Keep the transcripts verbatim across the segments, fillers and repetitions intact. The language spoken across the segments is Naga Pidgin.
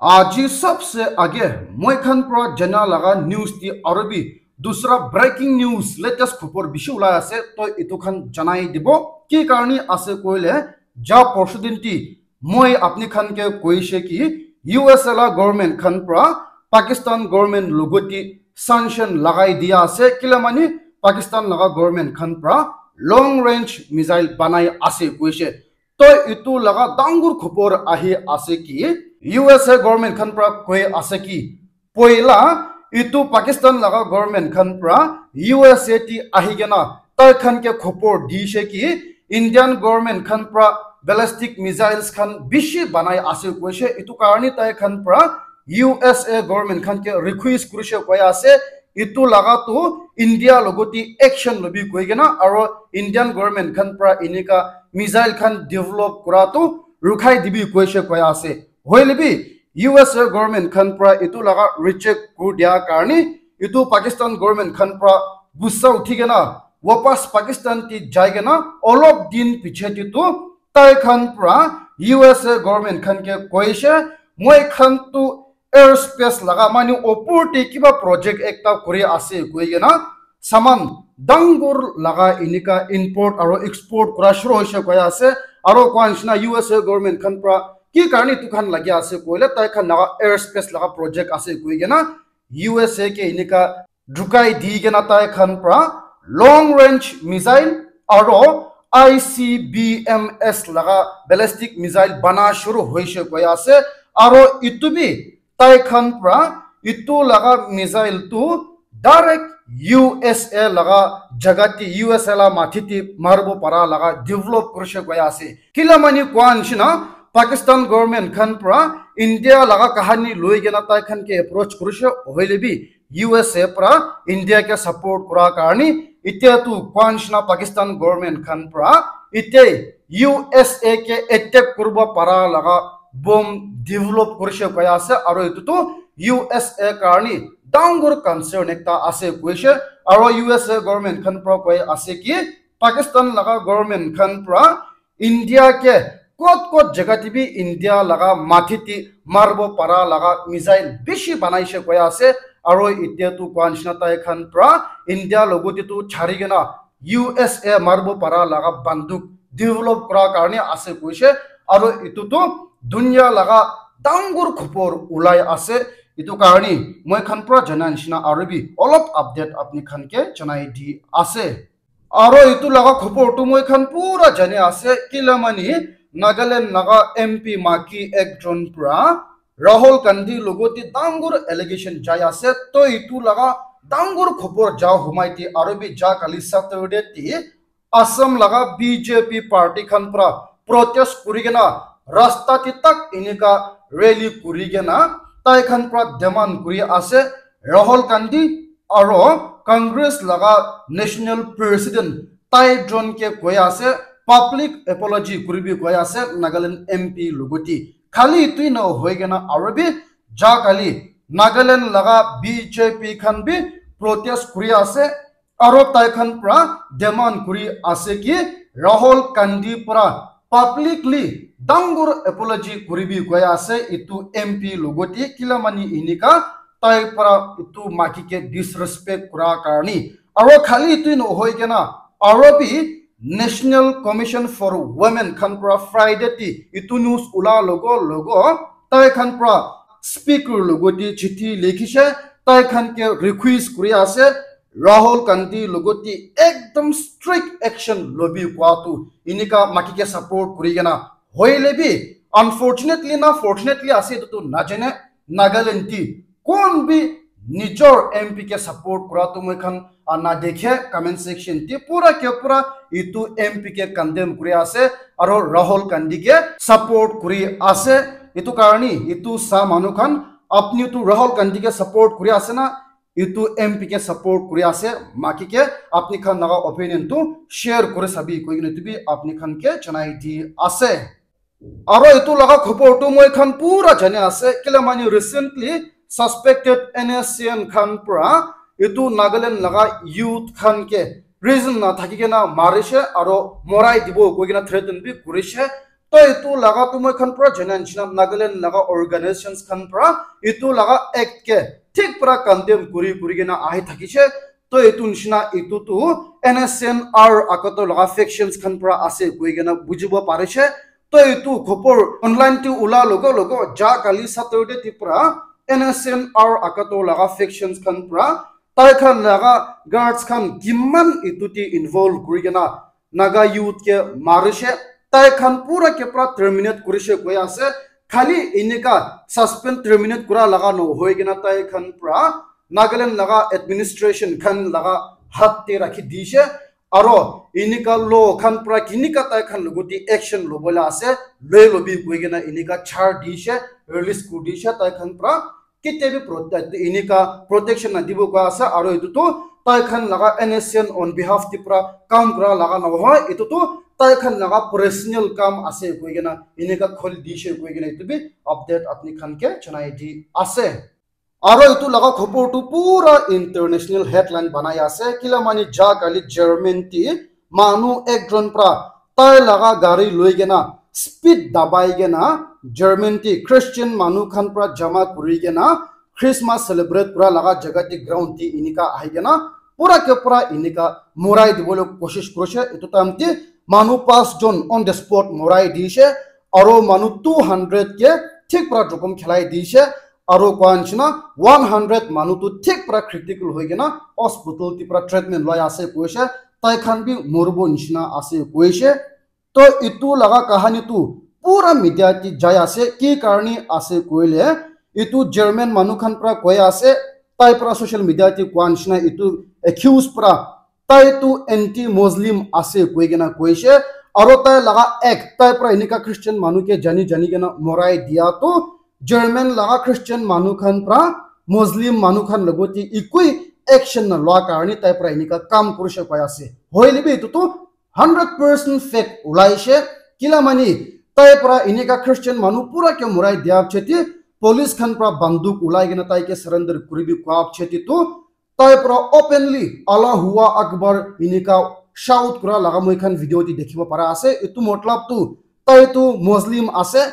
Aji sabse aage moi khan pra jana laga news ti aru bi dusra breaking news, latest khobor bishi ulai ase, to etu khan janai dibo. Ki karni ase koile, ja porshudin ti moi apni khan ke koise ki U S A la government khan pra Pakistan government logoti sanction lagai dia ase, kila mani Pakistan laga government khan pra long range missile banai ase koise. To itu laga dangur khobor ahi ase ki U S A government khan pra koi ase ki poila itu Pakistan laga government khan pra U S A ti ahi kena tai khan ke khobor dishe ki Indian government khan pra ballistic missiles khan bishi banai ase koise. Itu karni tai khan pra U S A government khan ke request kurishe koi ase, itu laga tu India logoti action lobi koi kena aro Indian government khan pra enika missile khan develop kura tu rukhai dibi koise koi ase. Hoile bi U S A government khan pra itu laga reject kuri dia karni itu Pakistan government khan pra gussa uthi kena wapas Pakistan ti jai kena olop din piche ti tu tai khan pra U S A government khan ke koise, moi khan tu airspace laga mani opor te kiba project ekta kuri ase koi kena saman dangur laga enika import aro export kura shuru hoise koi ase. Aro koa nishina U S A government khan pra ki karni tu khan lagi ase koile tai khan laga airspace laga project ase koi kena U S A ke enika drukai di kena tai khan pra long range missile aro I C B M S laga ballistic missile bana shuru hoise koi ase. Aro itu bi tai khan pra itu laga missile tu direct U S A laga jaga ti U S A la mathi ti maribo para laga develop kurishe koi ase. Kila mani koa nishina Pakistan government khan pra India laga kahani loi kena tai khan ke approach kurishe hoile bi U S A pra India ke support kura karni itia tu koa nishina Pakistan government khan pra itia U S A ke attack kuribo para laga bomb develop kurishe koi ase, aro itu tu U S A karni dangur concern ekta ase koise. Aro U S A government khan pra koi ase ki Pakistan laga government khan pra India ke kot kot jaga te bi India laga mathi ti maribo para laga missile bishi banaise koi ase. Aro itia tu koa nishina tai khan pra India logoti tu chari kena U S A maribo para laga banduk develop kura karni ase koise. Aro itu tu dunia laga dangur khobor ulai ase. Itu karni moi khan pra jana nishina aro bi olop update apni khan ke janai di ase. Aro itu laga khobor tu moi khan pura jani ase, kila mani Nagaland laga M P maki ekjon pra Rahul Gandhi logoti dangur allegation jai ase, to itu laga dangur khobor ja humai ti aro bi ja kali Saturday ti Assam laga B J P party khan pra protest kuri kena rasta ti tak enika rally kuri kena tai khan pra demand kuri ase, Rahul Gandhi aro Congress laga national president tai jon ke koi ase public apology kuribi koi ase Nagaland M P logoti. Khali itu na hoi kena aro bi ja kali Nagaland laga B J P khan bi protest kuri ase aro tai khan pra demand kuri ase ki Rahul Gandhi pra publicly dangur apology kuribi koi ase itu M P logoti, kila mani enika tai pra itu maki ke disrespect kura karni. Aro khali itu no hoi kena aro bi National Commission for Women khan pra Friday ti itu news ula logo logo tai khan pra speaker logoti chithi likhishe, tai khan ke request kuri ase Rahul Gandhi logoti ekdom strict action lobi kua tu enika maki ke support kuri kena. Hoile bi unfortunately na fortunately ase itu tu najane, Nagaland ti kon bi nijor M P ke support kura tu moi khan, ah, na dekhe comment section ti pura ke pura itu M P ke condemn kuri ase aro Rahul Gandhi ke support kuri ase. Itu karni itu sa manu khan apni tu Rahul Gandhi ke support kuri ase na itu M P ke support kuri ase, maki ke apni khan laga opinion tu share kuri sabi koi kena tu bi apni khan ke janai di ase. Aro itu laga khobor tu moi khan pura jani ase, kila mani recently suspected N S C N khan pra itu Nagaland laga youth khan ke reason na thaki kena marishe aro morai dibo koi kena threaten bi kurishe. Toh etu laga tu moi khan pra jana nishina Nagaland laga organizations khan pra etu laga act ke thik pra condemn kuri kuri kena ahi thakishe. Toh etu nishina etu tu N S N R Akato laga factions khan pra ase koi kena bujibo parishe. Toh etu khobor online te ula logo logo ja kali Saturday te pra N S N R Akato laga factions khan pra tai khan laga guards khan kiman etu te involve kuri kena Naga youth ke marishe, tai khan pura ke pura terminate kurishe koi ase. Khali enika suspend terminate kura laga no hoi kena tai khan pura Nagaland laga administration khan laga hat te rakhi dishe. Aro enika law khan pura kinika tai khan logoti action lobole ase, loi lobi koi kena enika char dishe, release kuri dishe tai khan pura ketia bi pro- enika protection na dibo koi ase. Aro etu tu tai khan laga N S N on behalf te pura kam kura laga nohoi, etu tu tai khan laga personal kam ase koi kena enika kholi dishe koi kena etu bi update apni khan ke janai di ase. Aro etu laga khobor tu pura international headline banai ase, kila mani ja kali German te manu ekjon pra tai laga gari loi kena speed dabai kena German te Christian manu khan pra jama kuri kena Christmas celebrate kura laga jaga te ground te enika ahi kena pura ke pura enika morai dibole koshish kurishe. Etu time te manu pas jon on the spot morai dishe, aro manu two hundred ke thik pra jokhom khelai dishe, aro koa nishina one hundred manu tu thik pra critical hoi kena hospital te pra treatment loi ase koishe, tai khan bi moribo nishina ase koishe. To etu laga kahani tu pura media te jai ase, ki karne ase koile, etu German manu khan pra koi ase, tai pra social media te koa nishina etu accuse pra tai tu anti Muslim ase koi kena koishe, aro tai laga act, tai pra enika Christian manu ke jani jani kena morai dia tu German laga Christian manu khan pra Muslim manu khan logoti ekoi action na lua karne tai pra enika kam kurishe koi ase. Hoile bi etu tu hundred percent fake ulaishe, kila mani tai pra enika Christian manu pura ke morai dia piche te police khan pra banduk ulai kena tai ke surrender kuribi koa piche te tu tai pra openly Allahu Akbar enika shout kura laga moi khan video te dikhibo para ase. Etu matlab tu tai tu Muslim ase,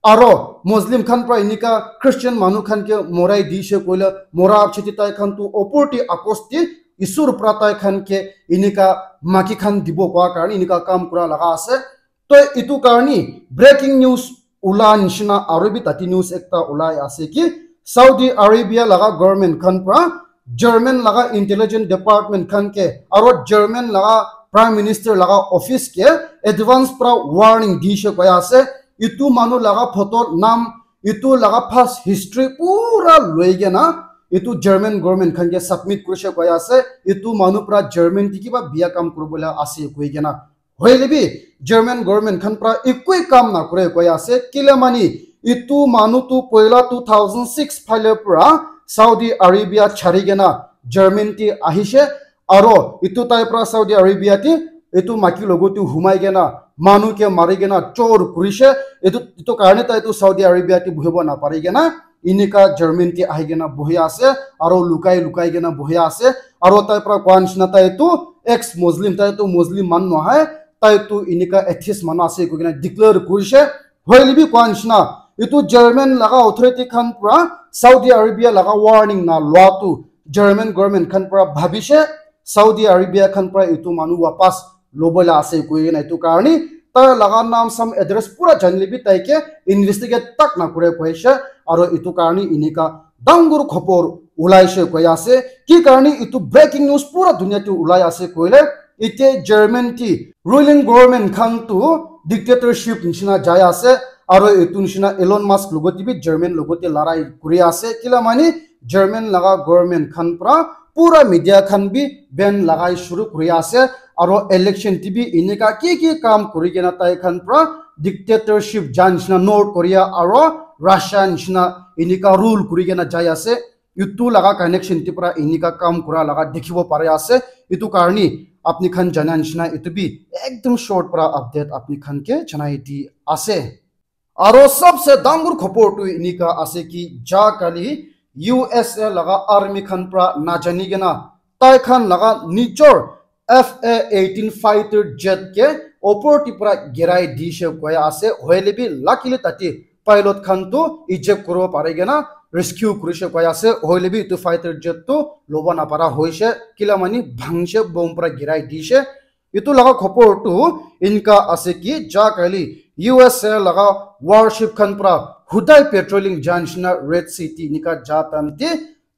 aro Muslim khan pra enika Christian manu khan ke morai dishe koile mora piche te tai khan tu opor te akos te Isur pra tai khan ke enika maki khan dibo koa karne enika kam kura laga ase. To etu karne breaking news ula nishina aro bi tati news ekta ulai ase ki Saudi Arabia laga government khan pra German laga intelligence department khan ke aro German laga prime minister laga office ke advance pra warning dishe koi ase. Etu manu laga photo, nam, etu laga past history pura loi kena etu German government khan ke submit kurishe koi ase. Etu manu pra German te kiba biya kam kuribole ase koi kena. Hoile bi German government khan pra ekoi kam na kure koi ase. Kila mani etu manu tu poila two thousand six phale pra Saudi Arabia chari kena German te ahishe. Aro etu tai pra Saudi Arabia te etu maki logot te humai kena manu ke mari kena chor kurishe. Etu, etu karne tai tu Saudi Arabia te buhibo na pari kena enika German te ahi kena buhi ase, aro lukai lukai kena buhi ase, aro tai pra koa nishina tai tu ex Muslim, tai tu Muslim manu nohoi, tai tu enika atheist manu ase koi kena declare kurishe. Hoile bi koa nishina etu German laga authority khan pra Saudi Arabia laga warning na lua tu German government khan pra bhabishe Saudi Arabia khan pra etu manu wapas lobole ase koi kena etu karne tai laga nam sam address pura janile bi tai ke investigate tak na kure koishe. Aro etu karne enika dangor khobor ulaishe koi ase. Ki karne etu breaking news pura dunia te ulai ase koile, ite German te ruling government khan tu dictatorship nishina jai ase. Aro etu nishina Elon Musk logot te bi German logot te larai kuri ase. Kila mani German laga government khan pra pura media khan bi ban lagai shuru kuri ase. Aro election te bi enika ki ki kam kuri kena tai khan pra dictatorship ja nishina North Korea aro Russia nishina enika rule kuri kena jai ase. Etu laga connection te pra enika kam kura laga dikhibo pari ase. Etu karne apni khan jana nishina etu bi ekdom short pra update apni khan ke janai di ase. Aro sabse dangor khobor tu enika ase ki ja kali U S A laga army khan pra najani kena tai khan laga nijor F A eighteen fighter jet ke opor ti pra girai dishe koi ase, hoile bi luckily tate pilot khan tu eject kuribo pari kena rescue kurishe koi ase, hoile bi etu fighter jet tu loba napara hoishe, kila mani bhangshe, bomb pra girai dishe. Etu laga khobor tu enka ase ki ja kali U S A laga warship khan pra hudai patrolling ja nishina Red Sea ti enika ja time te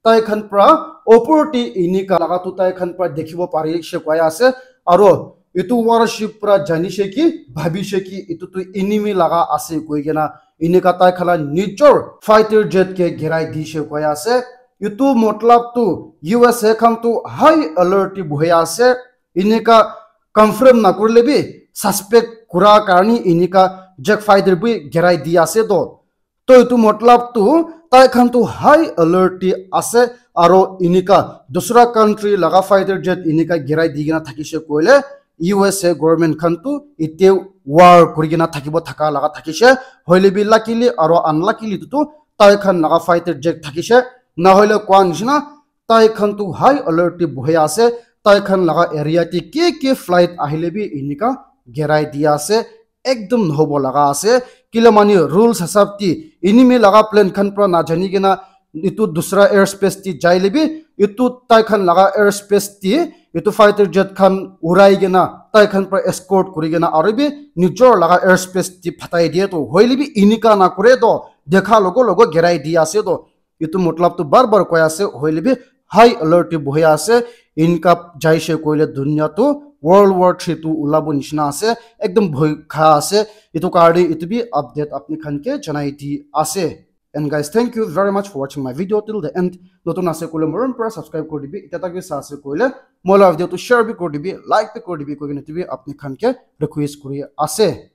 tai khan pra opor te enika laga tu tai khan pra dikhibo pari she koi ase. Aro etu warship pra janishe ki bhabishe ki etu tu enemy laga ase koi kena enika tai khan la nijor fighter jet ke girai dishe koi ase. Etu matlab tu U S A khan tu high alert te bohi ase. Enika confirm nakurile bi suspect kura karni enika jet fighter bi girai di ase to. To etu matlab tu tai khan tu high alert te ase, aro enika dusra country laga fighter jet enika girai di kena thakishe koile U S A government khan tu ite war kuri kena thakibo thaka laga thakishe, hoile bi luckily aro unluckily tu, tu tai khan laga fighter jet thakishe, nahoile kua nishina tai khan tu high alert te bohi ase, tai khan laga area te ki ki flight ahile bi enika girai di ase, ekdum nohobo laga ase, kila mani rules hisab te enemy laga plane khan pra najani kena etu dusra airspace te jaile bi etu tai khan laga airspace te etu fighter jet khan urai kena tai khan pra escort kuri kena aro bi nijor laga airspace te phatai diye to, hoile bi enika nakure to, dekha logo logo girai di ase to. Etu matlab tu bar bar koi ase, hoile bi high alert te bohi ase. Enika jaishe koile dunia tu World War three tu ulabo nishina ase, ekdum bhoi kha ase. Etu karne etu bi update apni khan ke janai di ase. And guys, thank you very much for watching my video till the end. Notun ase koile morom pura subscribe kuri dibi, eta tak bi sa ase koile moi la video tu share bi kuri dibi, like bi kuri dibi koi kena etu bi apni khan ke request kuri ase.